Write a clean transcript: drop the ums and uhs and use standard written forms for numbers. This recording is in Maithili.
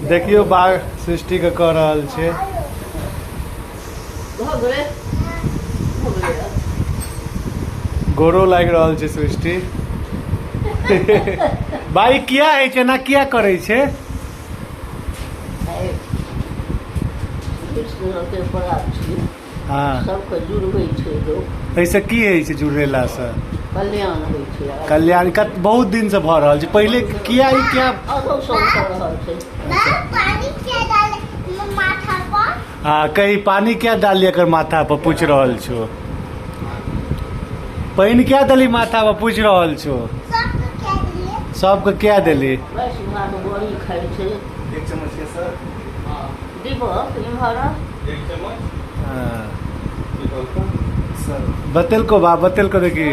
देखियौ बाघ सृष्टि के कऽ रहल छै। भऽ गेलै, भऽ गेलै। गोरो लागि रहल छै सृष्टि। भाई किया होइ छै एना, किया करै छै? कृष्णके परात छी। हँ। सबके जुड़बै छै लोक। एहिसँ की होइ छै जुड़ेलासँ? कल्याण होइ छै। कल्याण कत बहुत दिनसँ भऽ रहल छै। पहिले किया ई किया अदौ सब कऽ रहल छै। पानी किया डाले माथा पर? हँ, कही पानी किया डालिए एकर माथा पर पूछि रहल छौ। पानि किया देली माथा पर पूछि रहल छौ। सबके किया देलिए? सबके किया देली? बस भात बड़ी खाइ छै। एक चम्मच के सर। दीपक इम्हर। एक चम्मच। हँ। की कहलको? सर। बतेलको बा, बतेलको देखी।